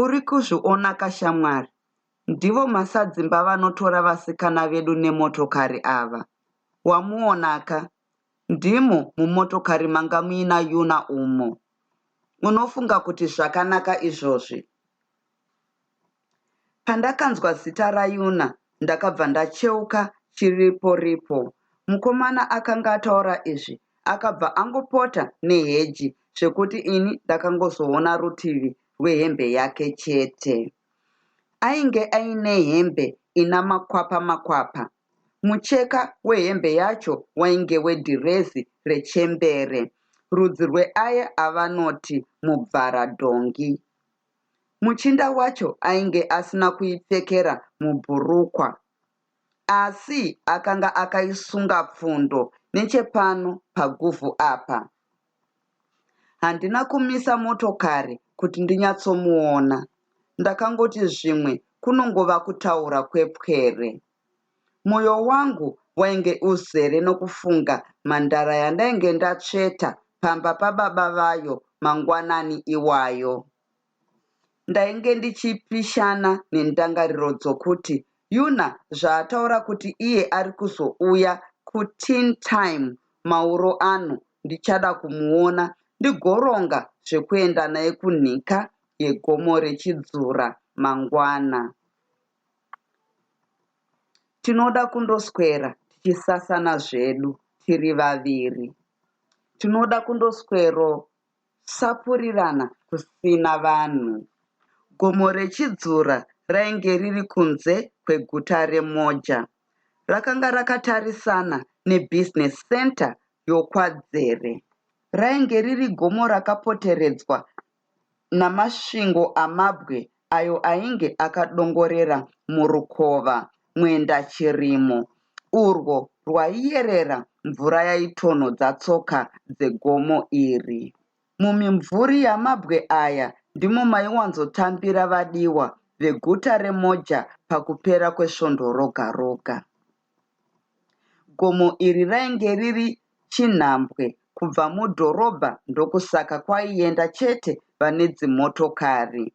Uri kuzvionaka shamwari, ndivo masadzimba vanotora vasikana vedu nemotokari ava. Wamuonaka? Ndimo mumotokari manga muina Yuna umo. Unofunga kuti zvakanaka izvozvi? Pandakanzwa zita raYuna ndakabva ndacheuka chiripo-ripo. Mukomana akanga ataura izvi akabva angopota neheji zvekuti ini ndakangozoona rutivi rwehembe yake chete. Ainge aine hembe ina makwapa makwapa. Mucheka wehembe yacho wainge wedhirezi rechembere, rudzi rweaya avanoti mubvaradhongi. Muchinda wacho ainge asina kuipfekera mubhurukwa asi akanga akaisunga pfundo nechepano paguvhu apa. Handina kumisa motokari kuti ndinyatsomuona. Ndakangoti zvimwe kunongova kutaura kwepwere. Moyo wangu wainge uzere nokufunga mhandara yandainge ndatsveta pamba pababa vayo mangwanani iwayo. Ndainge ndichipishana nendangariro dzokuti Yuna zvaataura kuti iye ari kuzouya kuteen time mauro ano ndichada kumuona ndigoronga zvekuenda naye kunhika yegomo reChidzura mangwana. Tinoda kundoswera tichisasana zvedu tiri vaviri. Tinoda kundoswerosapurirana kusina vanhu. Gomo reChidzura rainge riri kunze kweguta reMoja. Rakanga rakatarisana neBusiness Centre yokwaDzere. Rainge riri gomo rakapoteredzwa namasvingo amabwe ayo ainge akadongorera murukova Mwendachirimo urwo rwaiyerera mvura yaitonhodza tsoka dzegomo iri. Mumimvuri yamabwe aya ndimo maiwanzotambira vadiwa veguta reMoja pakupera kwesvondo roga roga. Gomo iri rainge riri chinhambwe kubva mudhorobha ndokusaka kwaienda chete vane dzimotokari.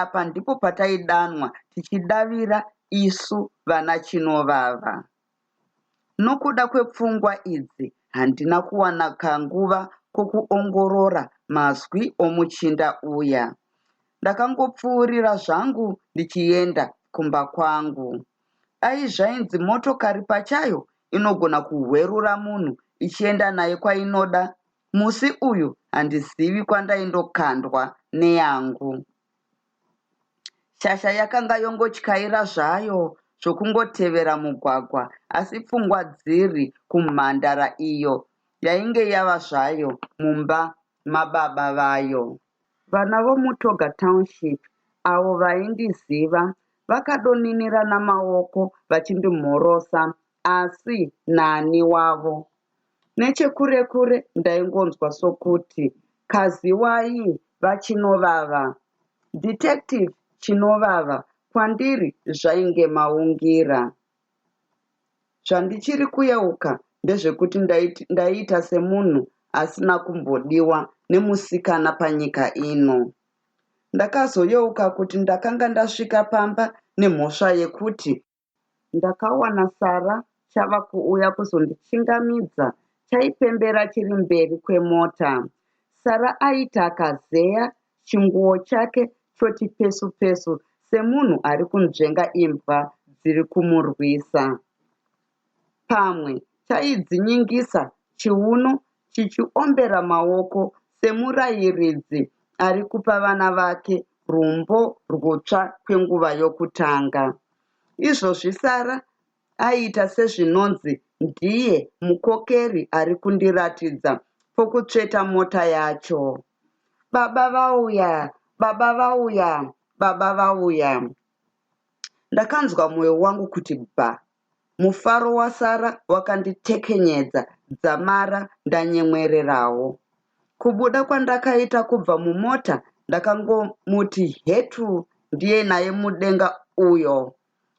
Apa ndipo pataidanwa tichidavira isu vana Chinovava. Nokuda kwepfungwa idzi handina kuwana kanguva kokuongorora mazwi omuchinda uya. Ndakangopfuurira zvangu ndichienda kumba kwangu. Dai zvainzi motokari pachayo inogona kuhwerura munhu ichienda naye kwainoda, musi uyu handizivi kwandaindokandwa neyangu. Shasha yakanga yongotyaira zvayo zvokungotevera mugwagwa asi pfungwa dziri kumhandara iyo yainge yava zvayo mumba mababa vayo. Vana vomuToga Township avo vaindiziva vakadoninira namaoko vachindimhorosa asi nani wavo. Nechekure kure ndaingonzwa sokuti Kaziwai vaChinovava. Detective Chinovava kwandiri zvainge maungira. Zvandichiri kuyeuka ndezvekuti ndaiita semunhu asina kumbodiwa nemusikana panyika ino. Ndakazoyeuka kuti ndakanga ndasvika pamba nemhosva yekuti. Ndakawana Sara chava kuuya kuzondichingamidza chaipembera chiri mberi kwemota. Sara aiti akazeya chinguwo chake choti pesu pesu semunhu ari kunzvenga imbwa dziri kumurwisa. Pamwe chaidzinyingisa chiuno chichiombera maoko semurairidzi ari kupa vana vake rumbo rwutsva kwenguva yokutanga. Izvozvi Sara aiita sezvinonzi ndiye mukokeri ari kundiratidza pokutsveta mota yacho. Baba vauya! Baba vauya! Baba vauya! Ndakanzwa mwoyo wangu kuti bha. Mufaro waSara wakanditekenyedza dzamara ndanyemwererawo. Kubuda kwandakaita kubva mumota ndakangomuti hetu ndiye naye mudenga uyo.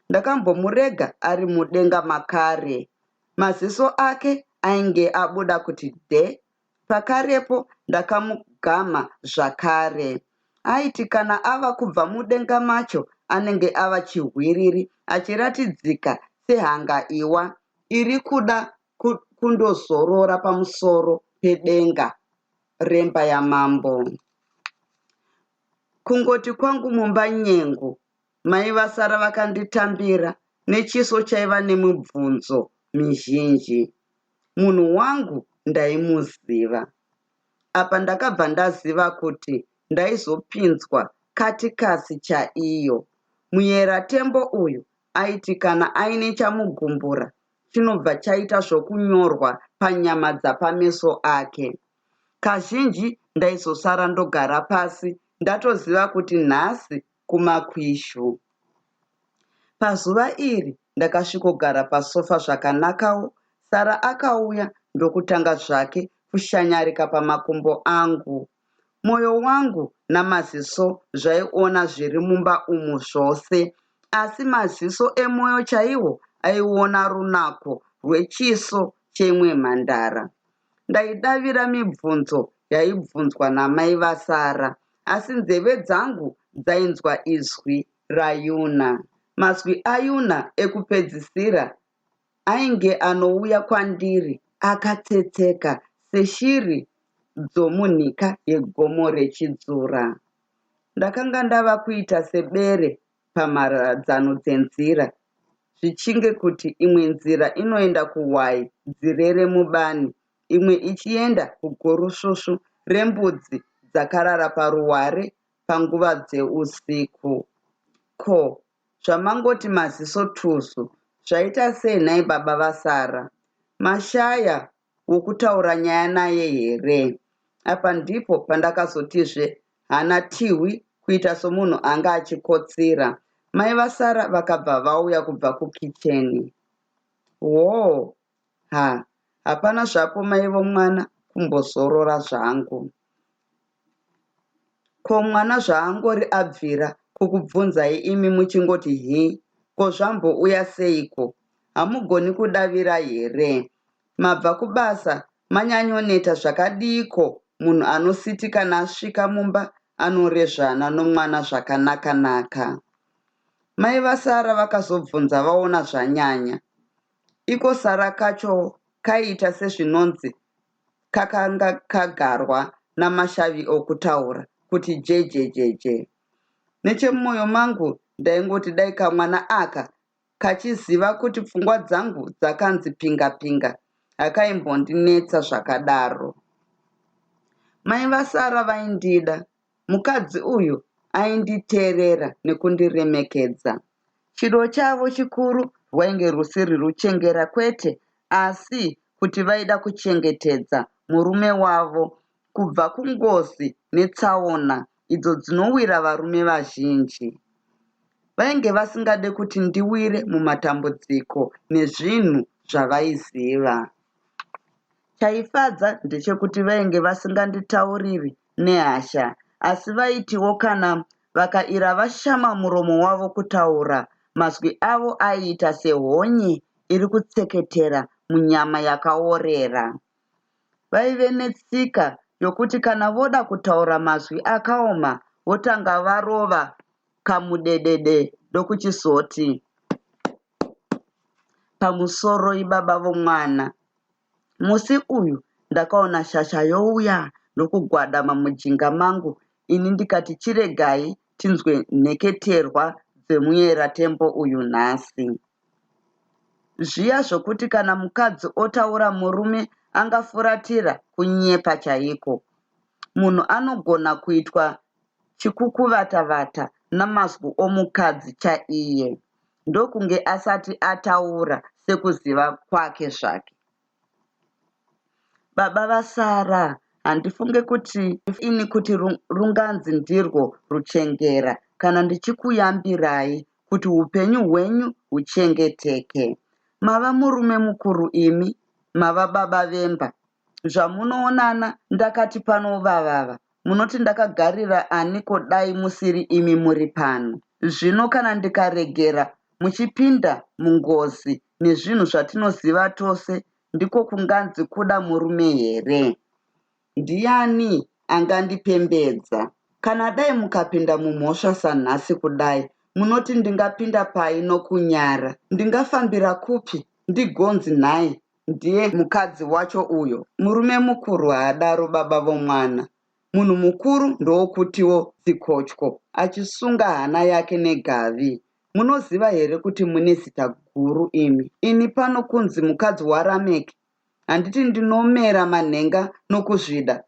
Ndakambomurega ari mudenga makare. Maziso ake ainge abuda kuti dhe. Pakarepo ndakamugamha zvakare. Aiti kana ava kubva mudenga macho anenge ava chihwiriri achiratidzika sehangaiwa iri kuda kundozorora pamusoro pedenga remba yamambo. Kungoti kwangu mumba nyengu, mai vasara vakanditambira nechiso chaiva nemibvunzo mizhinji. Munhu wangu ndaimuziva. Apa ndakabva ndaziva kuti ndaizopinzwa katikasi chaiyo. Muyera Tembo uyu aiti kana aine chamugumbura chinobva chaita zvokunyorwa panyama dzapameso ake. Kazhinji ndaizosara ndogara pasi ndatoziva kuti nhasi kumakwishu. Pazuva iri ndakasvikogara pasofa zvakanakawo Sara akauya ndokutanga zvake kushanyarika pamakumbo angu. Moyo wangu namaziso zvaiona zviri mumba umu zvose asi maziso emoyo chaiwo aiona runako rwechiso cheimwe mhandara. Ndaidavira mibvunzo yaibvunzwa namai vaSara asi nzeve dzangu dzainzwa izwi raYuna. Mazwi aYuna ekupedzisira ainge anouya kwandiri akatsetseka seshiri dzomunhika yegomo reChidzura. Ndakanga ndava kuita sebere pamharadzano dzenzira, zvichinge kuti imwe nzira inoenda kuhwai dzirere mubani, imwe ichienda kugurusvusvu rembudzi dzakarara paruware panguva dzeusiku. Ko, zvamangoti maziso tuzu, zvaita sei nhai baba vaSara? Mashaya wokutaura nyaya naye here? Apa ndipo pandakazotizve hana tihwi kuita somunhu anga achikotsira. Mai vaSara vakabva vauya kubva kukicheni. Hoo, ha, hapana zvapo mai vomwana kumbozorora zvangu. Ko mwana zvaangori abvira kukubvunzai imi muchingoti hi, ko zvambouya seiko? Hamugoni kudavira here? Mabva kubasa manyanyoneta zvakadiiko munhu anositi kana asvika mumba anorezvana nomwana zvakanaka-naka? Mai vaSara vakazobvunza vaona zvanyanya. Iko Sara kacho kaiita sezvinonzi kakanga kagarwa namashavi okutaura kuti jejejeje. Nechemumoyo mangu ndaingoti dai kamwana aka kachiziva kuti pfungwa dzangu dzakanzi pinga pinga hakaimbondinetsa zvakadaro. Mai vaSara vaindida, mukadzi uyu ainditeerera nekundiremekedza. Chido chavo chikuru rwainge rusiri ruchengera kwete asi kuti vaida kuchengetedza murume wavo kubva kungozi netsaona idzo dzinowira varume vazhinji. Vainge vasingade kuti ndiwire mumatambudziko nezvinhu zvavaiziva. Chaifadza ndechekuti vainge vasinganditauriri nehasha asi vaitiwo kana vakaira vashama muromo wavo kutaura, mazwi avo aiita sehonye iri kutseketera munyama yakaorera. Vaive netsika yokuti kana voda kutaura mazwi akaoma votanga varova kamudedede ndokuchizoti, Pamusoroi baba vomwana. Musi uyu ndakaona shasha youya ndokugwadama mujinga mangu ini ndikati chiregai tinzwe nheketerwa dzemuyera tembo uyu nhasi. Zviya zvokuti kana mukadzi otaura murume angafuratira kunyepa chaiko. Munhu anogona kuitwa chikukuvata-vata namazwi omukadzi chaiye ndokunge asati ataura sekuziva kwake zvake. Baba vaSara, handifunge kuti ini kuti runganzi ndirwo ruchengera kana ndichikuyambirai kuti hupenyu hwenyu huchengeteke. Mava murume mukuru imi, mava baba vemba. Zvamunoonana ndakati pano vavava, munoti ndakagarira aniko dai musiri imi muri pano? Zvino kana ndikaregera muchipinda mungozi nezvinhu zvatinoziva tose ndiko kunganzi kuda murume here? Ndiani angandipembedza? Kana dai mukapinda mumhosva sanhasi kudai, munoti ndingapinda pai nokunyara? Ndingafambira kupi ndigonzi nhai ndiye mukadzi wacho uyo? Murume mukuru haadaro baba vomwana. Munhu mukuru ndowokutiwo zikotyo achisunga hana yake negavi. Munoziva here kuti mune zita guru imi? Ini pano kunzi mukadzi waRameki handiti ndinomera manhenga nokuzvida?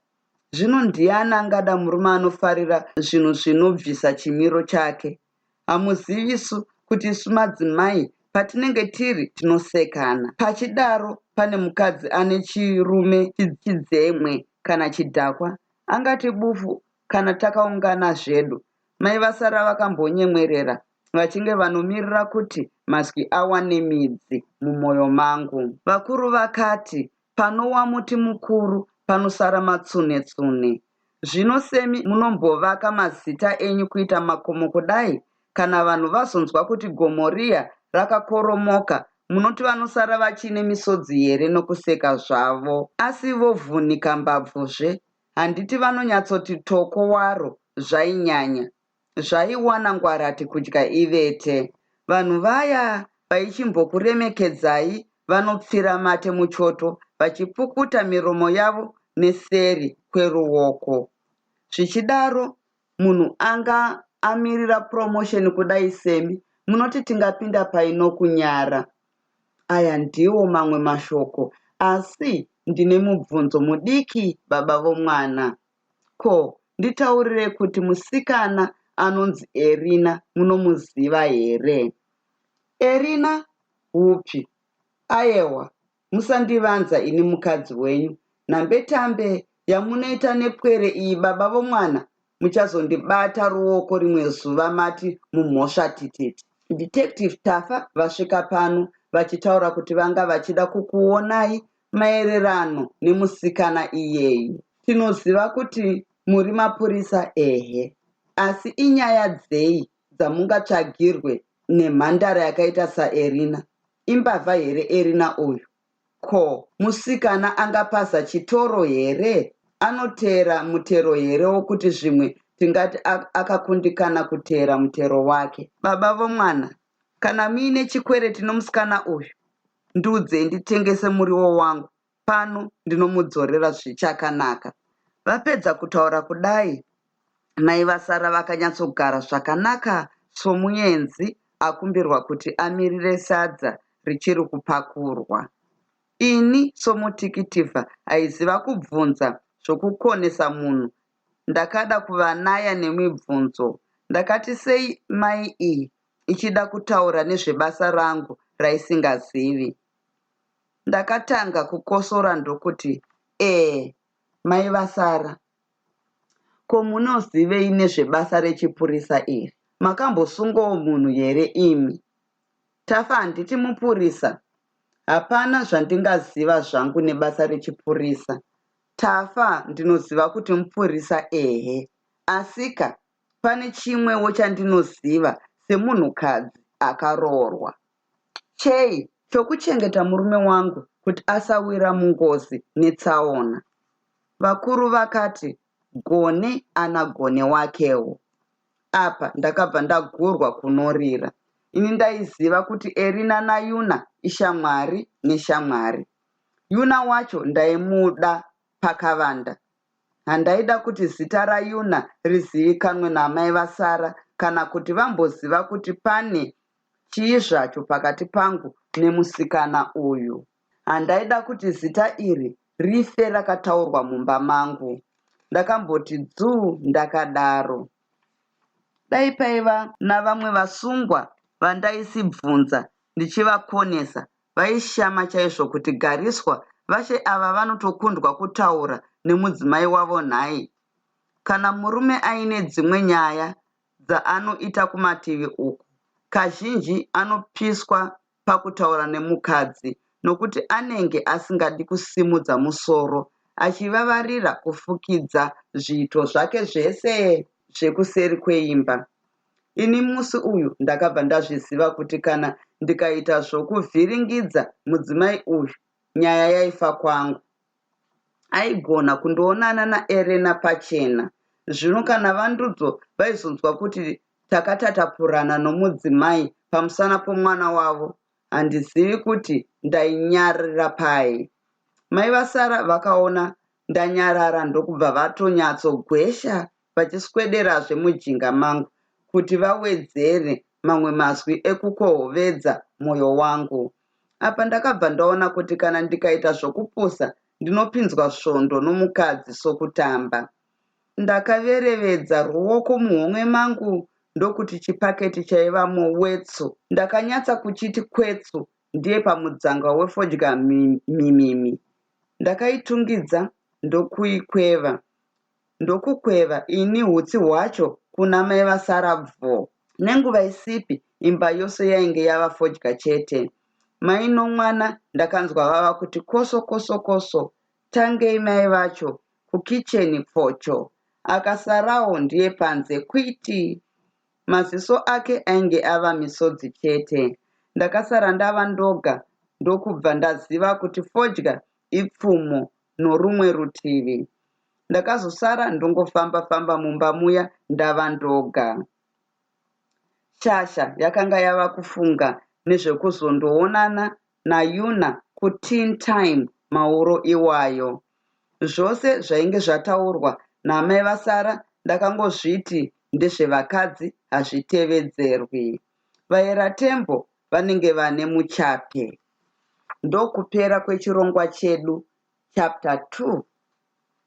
Zvino ndiani angada murume anofarira zvinhu zvinobvisa chimiro chake? Hamuzivisu kuti isu madzimai patinenge tiri tinosekana. Pachidaro pane mukadzi ane chirume chidzemwe kana chidhakwa angati bufu kana takaungana zvedu. Mai vasara vakambonyemwerera vachinge vanomirira kuti mazwi awane midzi mumoyo mangu. Vakuru vakati Panowa muti mukuru panosara matsune-tsune. Zvino semi munombovaka mazita enyu kuita makomo kudai, kana vanhu vazonzwa kuti gomo riya rakakoromoka munoti vanosara vachiine misodzi here nokuseka zvavo? Asi vovhunika mbabvuzve, handiti vanonyatsoti toko waro zvainyanya. Zvaiwana ngwarati kudya ivete. Vanhu vaya vaichimbokuremekedzai vanopfira mate muchoto vachipukuta miromo yavo neseri kweruoko. Zvichidaro munhu anga amirira promotion kudai semi munoti tingapinda pai nokunyara? Aya ndiwo mamwe mashoko asi ndine mubvunzo mudiki baba vomwana. Ko nditaurire kuti musikana anonzi Erina munomuziva here? Erina? Upi? Ayewa, musandivanza ini mukadzi wenyu. Nhambetambe yamunoita nepwere iyi baba vomwana muchazondibata ruoko rimwe zuva mati mumhosva tititi. Detective Tafa vasvika pano vachitaura kuti vanga vachida kukuonai Maererano nemusikana iyeyu. Tinoziva kuti muri mapurisa ehe, asi inyaya dzei dzamungatsvagirwe nemhandara yakaita saErina? Imbavha here Erina uyu? Ko, musikana angapaza chitoro here? Anoteera mutero here wokuti zvimwe tingati akakundikana kuteera mutero wake? Baba vomwana, kana muine chikwereti nomusikana uyu, Ndiudzei nditengese muriwo wangu pano ndinomudzorera zvichakanaka. Vapedza kutaura kudai mai vaSara vakanyatsogara zvakanaka somuenzi akumbirwa kuti amirire sadza richiri kupakurwa. Ini somutikitivha aiziva kubvunza zvokukonesa munhu ndakada kuvanaya nemibvunzo. Ndakati sei mai iyi ichida kutaura nezvebasa rangu raisingazivi. Ndakatanga kukosora ndokuti, Ee, mai vaSara. Ko munozivei nezvebasa rechipurisa iri? Makambosungawo munhu here imi? Tafa handiti mupurisa? Hapana zvandingaziva zvangu nebasa rechipurisa. Tafa ndinoziva kuti mupurisa ehe. Asika Pane chimwewo chandinoziva semunhukadzi akaroorwa. Chei? Chokuchengeta murume wangu kuti asawira mungozi netsaona. Vakuru vakati Gone ana Gone wakewo. Apa ndakabva ndagurwa kunorira. Ini ndaiziva kuti Erina naYuna ishamwari neshamwari. Yuna wacho ndaimuda pakavanda. Handaida kuti zita raYuna rizivikanwe naamai vaSara kana kuti vamboziva kuti pane chii zvacho pakati pangu nemusikana uyu. Handaida kuti zita iri rife rakataurwa mumba mangu. Ndakamboti dzuu ndakadaro. Dai paiva navamwe vasungwa vandaisibvunza ndichivakonesa Vaishama chaizvo kuti gariswa vashe ava vanotokundwa kutaura nemudzimai wavo nhai? Kana murume aine dzimwe nyaya dzaanoita kumativi uku, kazhinji anopiswa pakutaura nemukadzi nokuti anenge asingadi kusimudza musoro achivavarira kufukidza zviito zvake zvese zvekuseri kweimba. Ini musi uyu ndakabva ndazviziva kuti kana ndikaita zvokuvhiringidza mudzimai uyu nyaya yaifa kwangu. Aigona kundoonana naErena pachena. Zvino kana vaNdudzo vaizonzwa kuti takatatapurana nomudzimai pamusana pomwana wavo, handizivi kuti ndainyarira pai. Mai vaSara vakaona ndanyarara ndokubva vatonyatsogwesha vachiswederazve mujinga mangu kuti vawedzere mamwe mazwi ekukohovedza mwoyo wangu. Apa ndakabva ndaona kuti kana ndikaita zvokupusa ndinopinzwa svondo nomukadzi sokutamba. Ndakaverevedza ruoko muhomwe mangu ndokuti chipaketi chaivamo wetsu. Ndakanyatsa kuchiti kwetsu ndiye pamudzanga wefodya mimimi. Ndakaitungidza ndokuikweva. Ndokukweva ini hutsi hwacho kuna mai vasara bvoo. Nenguva isipi imba yose yainge yava fodya chete. Mai nomwana ndakanzwa vava kuti koso koso koso tangei mai vacho kukicheni pfocho. Akasarawo ndiye panze kwiti. Maziso ake ainge ava misodzi chete. Ndakasara ndava ndoga ndokubva ndaziva kuti fodya ipfumo norumwe rutivi. Ndakazosara ndongofamba famba mumba muya ndava ndoga. Shasha yakanga yava kufunga nezvekuzondoonana naYuna kuTeen Time mauro iwayo. Zvose zvainge zvataurwa naamai vaSara ndakangozviti ndezvevakadzi hazvitevedzerwi. Vaera Tembo vanenge vane muchape. Ndokupera kwechirongwa chedu Chapter 2.